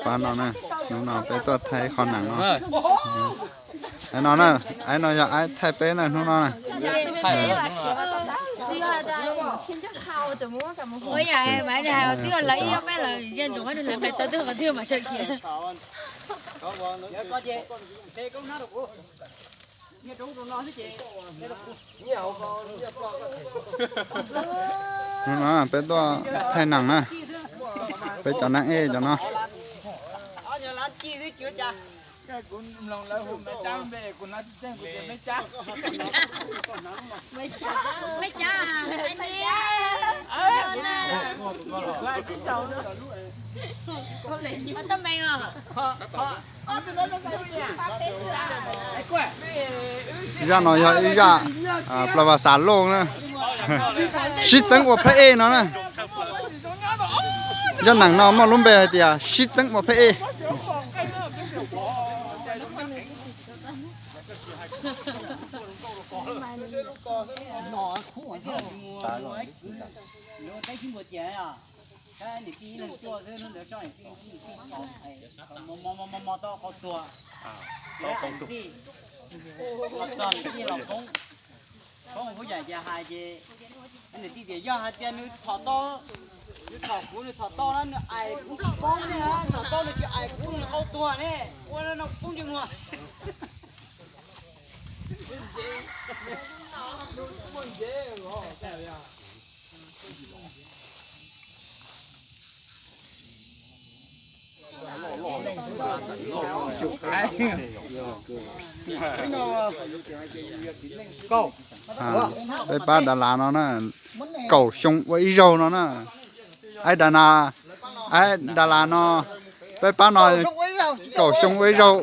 Pab no na, hnub no peb tuaj thaij qhov nees no. Aib no na, aib no yog aib thaij peb na hnub no na. Hnub no peb tuaj thaij nees na, peb cov neeg ej cov no. Zaj no yog ib zaj plas vas xav loj na, sib txeeb ua phab ej no na. Zaj nees no muaj lub npe hais tias sib txeeb ua phab ej. Poob kuv yam ces hais ces nws tij tias yog hais tias nws txhom tau, nws txhom kuv, nws txhom tau na nws ais kuv tsis poob ne, txhom tau nws tsis ais kuv nws qau tuag ne, ua no poob ntsej muag. Peb pab Das Las no na, kaum xyoo ua ib zaug no na. Aib Das Las, aib Das Las no, peb pab no kaum xyoo ua ib zaug.